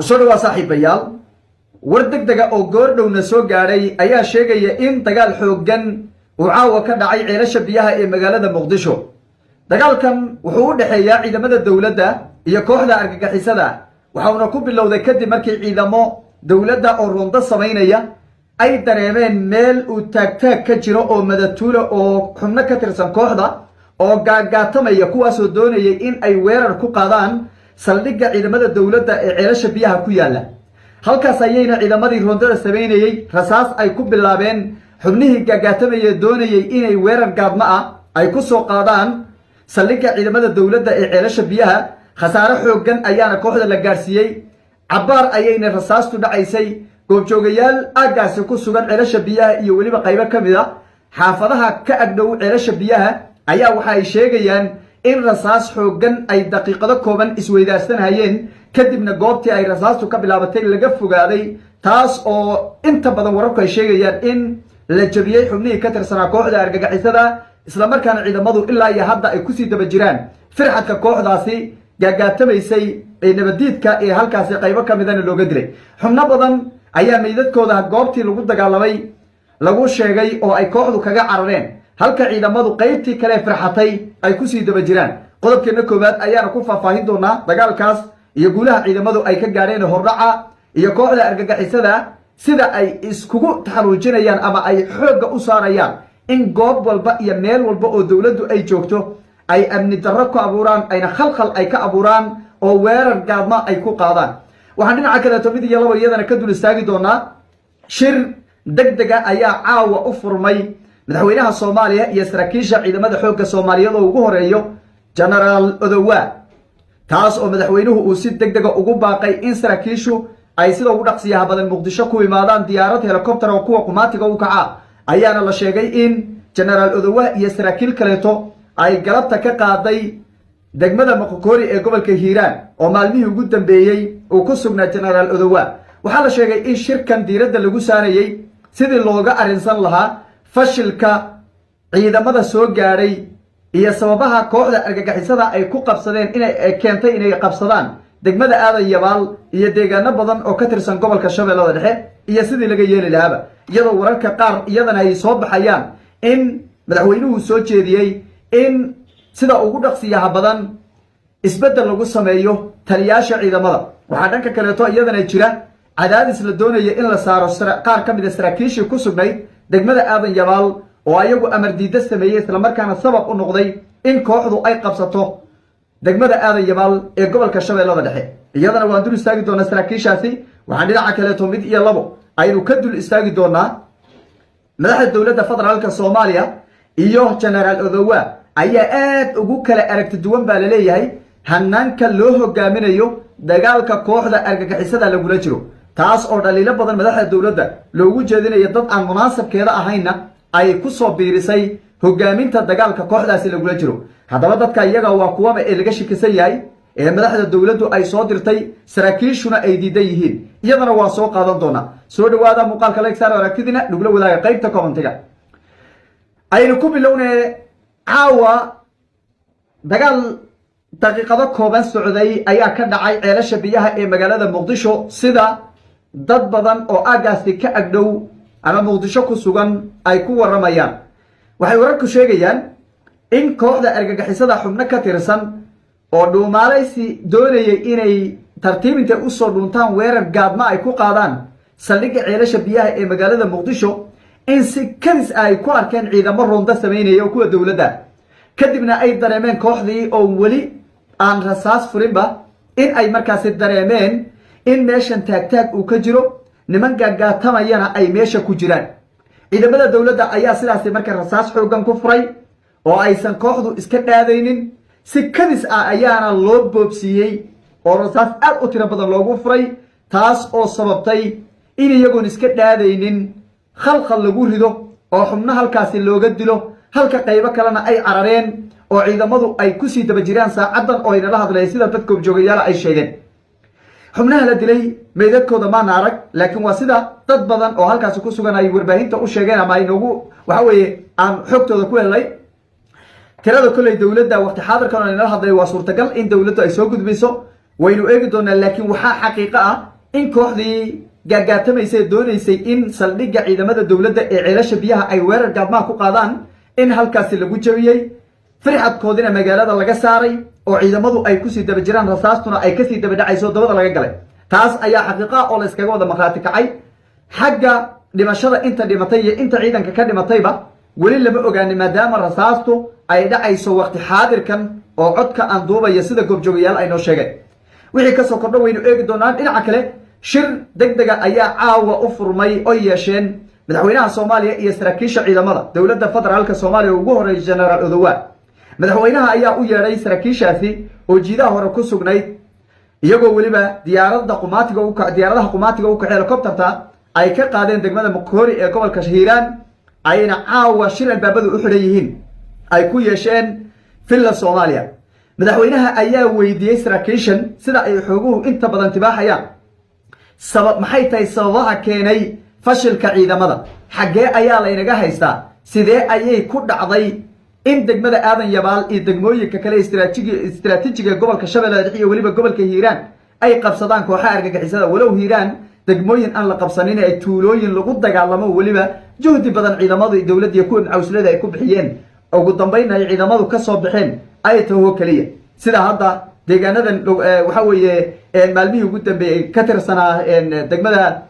Soo dhawaa saaxiibayaal. War deg dega oo goordhowna soo gaadhay ayaa sheegaya in dagaal xooggan uu caawa ka dhacay Ceelasha Biyaha ee magaalada Muqdisho. Dagaalkan wuxuu u dhexeeyaa ciidamada dowladda iyo kooxda argagixisada, waxauna ku bilowday kadib markii ciidamo dowladda oo rondo samaynaya ay dareemeen meel uu taagtaag ka jiro oo madatuula oo xubno ka tirsan kooxda oo gaagaatamaya, kuwaasoo doonayay in ay weerar ku qaadaan saldhigga ciidamada dowladda ee Ceelasha Biyaha ku yaalla. Halkaas ayayna ciidamadii rondada samaynayey rasaas ay ku bilaabeen xubnihii gaagaatamaya doonayay inay weerar gaadma ah ay ku soo qaadaan saldhigga ciidamada dowladda ee Ceelasha Biyaha. Khasaare xooggan ayaana kooxda la gaadhsiiyey. Cabbaar ayayna rasaastu dhacaysay. Goobjoogayaal aaggaasi ku sugan Ceelasha Biyaha iyo weliba qaybo ka mid a xaafadaha ka agdhow Ceelasha Biyaha ayaa waxa ay sheegayaan in rasaas xooggan ay daqiiqado kooban isweydaarsanhayeen, kadibna goobtii ay rasaastu ka bilaabatay laga fogaaday, taas oo inta badan wararku ay sheegayaan in la jabiyey xubnihii ka tirsanaa kooxda argagixisada, islamarkaana ciidamadu ilaa iyo hadda ay kusii daba jiraan firxadka kooxdaasi gaagaatamaysay ee nabadiidka ee halkaasi qaybo ka midana looga dilay. Xubno badan ayaa meydadkooda goobtii lagu dagaalamay lagu sheegay oo ay kooxdu kaga carareen, halka ciidamadu qaybtii kale firxatay ay kusii daba jiraan. Qodobkeena koowaad ayaana ku faahfaahin doonaa dagaalkaas iyo guulaha ciidamadu ay ka gaadheen hordhaca iyo kooxda argagixisada sida ay iskugu taxaluujinayaan ama ay xoogga u saarayaan in goob walba iyo meel walba oo dowladdu ay joogto ay amni darro ku abuuraan, ayna khalkhal ay ka abuuraan oo weerar gaadma ay ku qaadaan. Waxaan dhinaca kaleeto mid iyo labo iyadana ka dul istaagi doonaa shir deg dega ayaa caawa u furmay madaxweynaha Soomaaliya iyo saraakiisha ciidamada xoogga Soomaaliyeed oo ugu horeeyo Genaraal Odowa, taas oo madaxweynuhu uu si deg dega ugu baaqay in saraakiishu ay sida ugu dhaqsiyaha badan Muqdisho ku imaadaan. Diyaarad helicopter oo kuwa qumaatiga u kaca ayaana la sheegay in Genaraal Odowa iyo saraakiil kaleeto ay galabta ka qaaday degmada Moqokori ee gobolka Hiiraan oo maalmihii ugu dambeeyey uu ku sugnaa Genaraal Odowa. Waxaa la sheegay in shirkan diiradda lagu saarayey sidii looga arrinsan lahaa fashilka ciidamada soo gaadhay iyo sababaha kooxda argagixisada ay ku qabsadeen inay keentay inay qabsadaan degmada Aadan Yabaal iyo deegaano badan oo ka tirsan gobolka Shabeellada Dhexe iyo sidii laga yeeli lahaaba, iyadoo wararka qaar iyadana ay soo baxayaan in madaxweynuhu soo jeediyey in sida ugu dhaqsiyaha badan isbeddel lagu sameeyo taliyaasha ciidamada. Waxaa dhanka kaleeto iyadana jira cadaadis la doonaya in la saaro qaar ka mid a saraakiishii ku sugnayd degmada Aadan Yabaal oo ayagu amar diidda sameeyey, islamarkaana sabab u noqday in kooxdu ay qabsato degmada Aadan Yabaal ee gobolka Shabeellada Dhexe. Iyadana waan dul istaagi doonaa saraakiishaasi. Waxaan dhinaca kaleeto mid iyo labo aynu ka dul istaagi doonaa madaxda dowladda federaalka Soomaaliya iyo Genaraal Odowa ayaa aad ugu kala aragti duwan baa laleeyahay hanaanka loo hogaaminayo dagaalka kooxda argagixisada lagula jiro, taas oo dhaliilo badan madaxda dowladda loogu jeedinayo, dad aan munaasabkeeda ahaynna ay ku soo biirisay hogaaminta dagaalka kooxdaasi lagula jiro. Haddaba dadka iyaga waa kuwaba ee laga shakisan yahay ee madaxda dowladdu ay soo dirtay, saraakiishuna ay diidan yihiin? Iyadana waa soo qaadan doonaa. Soo dhawaada, muuqaalka like saar, aragtidina nagula wadaaga qaybta commentiga. Aynu ku bilownee, caawa dagaal daqiiqado kooban socday ayaa ka dhacay Ceelasha Biyaha ee magaalada Muqdisho, sida dad badan oo aaggaasi ka agdhow ama Muqdisho ku sugan ay ku warramayaan. Waxay wararku sheegayaan in kooxda argagixisada xubno ka tirsan oo dhuumaalaysi doonayay inay tartiib intay usoo dhuuntaan weerar gaadma ay ku qaadaan saldhigga Ceelasha Biyaha ee magaalada Muqdisho, in si kadis ah ay ku arkeen ciidamo roonda samaynaya oo kuwa dowladda, kadibna ay dareemeen kooxdii oo weli aan rasaas furinba in ay markaasi dareemeen in meeshan taagtaag uu ka jiro, niman gaagaatamayana ay meesha ku jiraan. Ciidamada dowladda ayaa sidaasi marka rasaas xooggan ku furay oo aysan kooxdu iska dhaadaynin. Si kadis ah ayaana loo boobsiiyey oo rasaas aad u tiro badan loogu furay, taas oo sababtay in iyagoon iska dhaadaynin khalkhal lagu rido oo xubno halkaasi looga dilo, halka qaybo kalena ay carareen oo ciidamadu ay kusii daba jiraan saacaddan oo aynala hadlaya, sida dad goobjoogayaala ay sheegeen. Xubnaha la dilay meydadkooda maana arag, laakiin waa sida dad badan oo halkaasi ku sugan ay warbaahinta u sheegeen ama ay noogu waxa weeye aan xogtooda ku helnay. Tirada kolley dowladda waqti xaadirkan oo aynala hadlay waa suurtagal in dowladdu ay soo gudbiso. Waynu eegi doonaa, laakiin waxaa xaqiiqo ah in kooxdii gaagaatamaysay ee doonaysay in saldhigga ciidamada dowladda ee Ceelasha Biyaha ay weerar gaadmaha ku qaadaan in halkaasi lagu jabiyey, firxadkoodina magaalada laga saaray oo ciidamadu ay kusii daba jiraan, rasaastuna ay kasii daba dhacayso, dabada laga galay. Taas ayaa xaqiiqa oo la iskaga wada maqraati kacay. Xagga dhimashada, inta dhimatay iyo inta ciidanka ka dhimatayba weli lama ogaanin, maadaama rasaastu ay dhacayso waqti xaadirkan oo codka aan duubaya, sida goobjoogayaal ay noo sheegeen. Wixii kasoo kordho waynu eegi doonaa. Dhinaca kale, shir deg dega ayaa caawa u furmay oy yeesheen madaxweynaha Soomaaliya iyo saraakiisha ciidamada dowladda federaalka Soomaaliya, ugu horeeya Generaal Odowa. Madaxweynaha ayaa u yeedhay saraakiishaasi oo jiidaha hore ku sugnayd, iyagoo weliba diyaaradda qumaatiga, diyaaradaha qumaatiga u kaxe, helicopterta, ay ka qaadeen degmada Moqokori ee gobolka Hiiraan, ayna caawa shir albaabadu u xidhan yihiin ay ku yeesheen Villa Soomaaliya. Madaxweynaha ayaa weydiiyey saraakiishan, sida ay xooguhu inta badan tibaaxayaan, sabab maxay tahay sababaha keenay fashilka ciidamada? Xaggee ayaa laynaga haystaa? Sidee ayay ku dhacday in degmada Aadan Yabaal iyo degmooyinka kale istraatiijiga gobolka Shabeellada Dhexe iyo weliba gobolka Hiiraan ay qabsadaan kooxaha argagixisada, walow Hiiraan degmooyin aan la qabsanin ay tuulooyin lagu dagaalamo, weliba juhdi badan ciidamadu dowladda iyo kuwa macawslada ay ku bixiyeen, ugu dambayn ay ciidamadu ka soo baxeen ay taho keliya, sida hadda deegaanadan waxa weeye maalmihii ugu dambeeyey ka tirsanaa degmada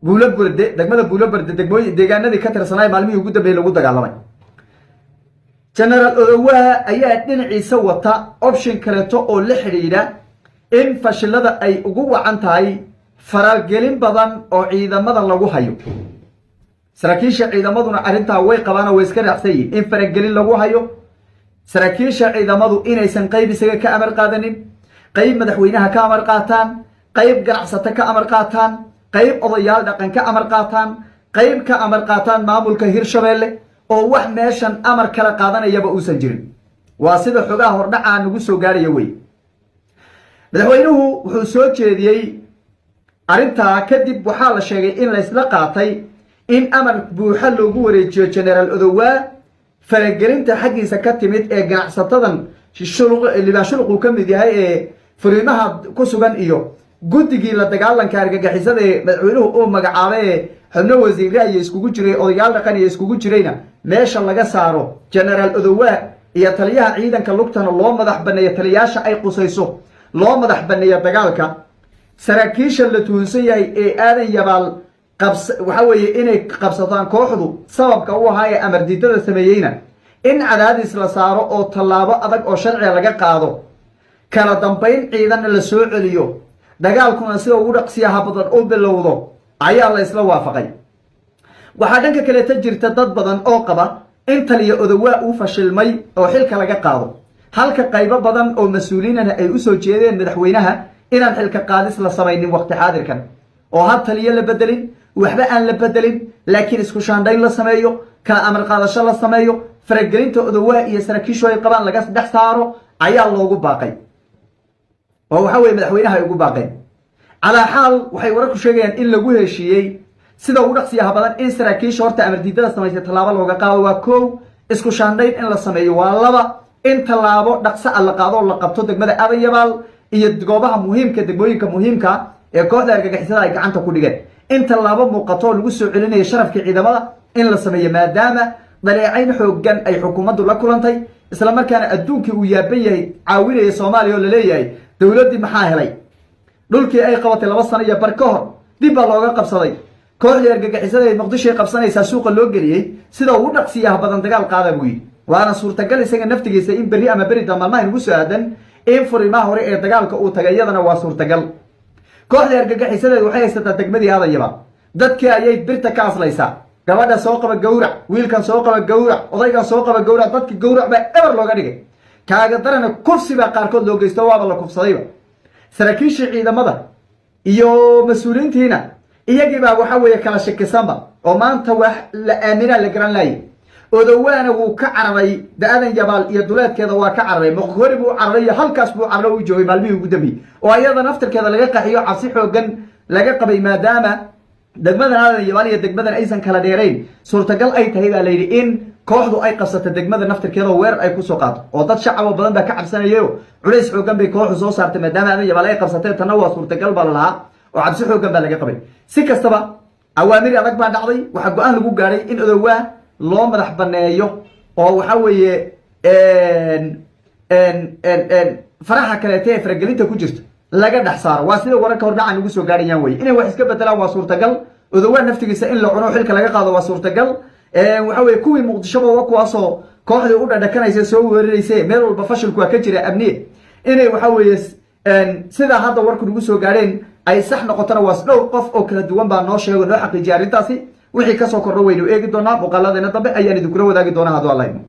Buuloberde, degmada Buuloberde, degmooyin deegaanadii ka tirsanaa maalmihii ugu dambeeyey lagu dagaalamay. Generaal Odowaa ayaa dhinaciisa wata option kaleeto oo la xidhiidha in fashilada ay ugu wacan tahay faragelin badan oo ciidamada lagu hayo. Saraakiisha ciidamaduna arrintaa way qabaanoo way iska raacsan yihin in faragelin lagu hayo saraakiisha ciidamadu, inaysan qayb isaga ka amar qaadanin, qayb madaxweynaha ka amar qaataan, qayb ganacsato ka amar qaataan, qayb odayaal dhaqan ka amar qaataan, qayb ka amar qaataan maamulka Hirshabeelle, oo wax meeshan amar kala qaadanayaba uusan jirin. Waa sida xogaha hordhacaa nagu soo gaaraya wey. Madaxweynuhu wuxuu soo jeediyey arrintaa. Kadib waxaa la sheegay in laysla qaatay in amar buuxa loogu wareejiyo Generaal Odowaa, faragelinta xaggiisa ka timid ee ganacsatadan Libaan Shuluq uu ka mid yahay ee furiimaha ku sugan iyo guddigii la dagaalanka argagixisada ee madaxweynuhu uu magacaabay ee xubno wasiire iyo iskugu jiray, odayaal dhaqan iyo iskugu jirayna meesha laga saaro, Generaal Odowaa iyo taliyaha ciidanka lugtana loo madax baneeyo, taliyaasha ay qusayso loo madax baneeyo dagaalka. Saraakiisha la tuhunsan yahay ee Aadan Yabaal qabs waxa weeye inay qabsataan kooxdu sababka u ahaa ee amar diidada sameeyeyna in cadaadis la saaro oo tallaabo adag oo sharciga laga qaado, kala dambayn ciidanna la soo celiyo, dagaalkuna sida ugu dhaqsiyaha badan u bilowdo ayaa la isla waafaqay. Waxaa dhanka kaleeta jirta dad badan oo qaba in taliya Odowaa uu fashilmay oo xilka laga qaado, halka qaybo badan oo mas-uuliinana ay usoo jeedeen madaxweynaha inaan xilka qaadis la samaynin waqti xaadirkan, oo had taliyo la bedelin, waxba aan la bedelin, laakiin isku shaandhayn la sameeyo, kala amar qaadasho la sameeyo, faragelinta Odowaa iyo saraakiishu ay qabaan laga dhex saaro ayaa loogu baaqay, oo waxa weye madaxweynaha ay ugu baaqeen. Calaa xaal, waxay wararku sheegayaan in lagu heshiiyey sida ugu dhaqsiyaha badan in saraakiisha horta amar diidada samaysay tallaabo looga qaado, waa kow. Isku shaandhayn in la sameeyo, waa laba. In tallaabo dhaqso a la qaado oo la qabto degmada Aadan Yabaal iyo goobaha muhiimka, degmooyinka muhiimka ee kooxda argagixisada ay gacanta ku dhigeen, in tallaabo muuqato oo lagu soo celinayo sharafkii ciidamada in la sameeyo, maadaama dhaleecayn xooggan ay xukuumaddu la kulantay, isla markaana adduunkii uu yaaban yahay caawinaya Soomaaliya oo laleeyahay dowladdii maxaa helay? Dhulkii ay qabatay 2 sano iyo bar ka hor dib baa looga qabsaday, kooxdii argagixisada ee Muqdishoay qabsanaysaa, suuqa loo geliyey, sida ugu dhaqsiyaha badan dagaal qaada buu yidhi. Waana suurtagal isaga naftigiisa in berri ama beri maalmaha nagu soo aadan in furimaha hore ee dagaalka uu tagay, iyadana waa suurtagal. Kooxdii argagixisadeed waxay haysataa degmadii Aadan Yabaal, dadkii ayay birta ka aslaysaa. Gabadha soo qaba, gawrac. Wiilkan soo qaba, gawrac. Odaygan soo qaba, gawrac. Dadki gawrac baa eber looga dhigay. Kaaga darana, kufsi baa qaarkood loo geysto, waaba la kufsadayba. Saraakiishii ciidamada iyo mas-uuliyiintiina iyagiibaa waxa weeye kala shakisanba, oo maanta wax la aaminaa la garan laayay. Odowaana wuu ka cararay da-adan Yabaal iyo duleedkeeda, waa ka cararay. Moqokori buu cararay iyo halkaas buu cararo u joogay maalmihii ugu dambeeyey, oo ayada naftirkeeda laga qaxiyo, cabsi xoogan laga qabay, maadaama degmadan Aadan Yabaal iyo degmadan aysan kala dheerayn, suurtagal ay tahay baa layidhi in kooxdu ay Kooxdu ay qabsata degmada naftirkeeda oo weerar ay kusoo qaato, oo dad shacabo badan baa ka cabsanayayo. Culays xoogan bay kooxdu soo saartay maadaama Aadan Yabaal ay qabsateen. Tanna waa suurtagal baa lalahaa oo cabsi xoogan baa laga qabay. Si kastaba, awaamir adag baa dhacday. Waxaa go-aan lagu gaadhay in Odowaa loo madax baneeyo oo waxa weeye faraha kaleete ee faragelinta ku jirta laga dhex saaro. Waa sida wararka hordhaca nagu soo gaadhayaan weye. Inay wax iska bedelaan waa suurtagal. Odowaa naftigiisa in la cuno, xilka laga qaado waa suurtagal. Waxa weye kuwii Muqdishoba wa kuwaasoo kooxdii u dhadhakanaysa, soo weeraraysa. Meel walba fashilku waa ka jira amniye. Inay waxa weeye sidaa hadda warku nagu soo gaadheen ay sax noqotona waa dhowr qof oo kala duwan baa noo sheego, noo xaqiijiya arrintaasi. Wixii kasoo kordho waynu eegi doonaa, muuqaaladeena dambe ayaan idinkula wadaagi doonaa hadduu Alla idmo.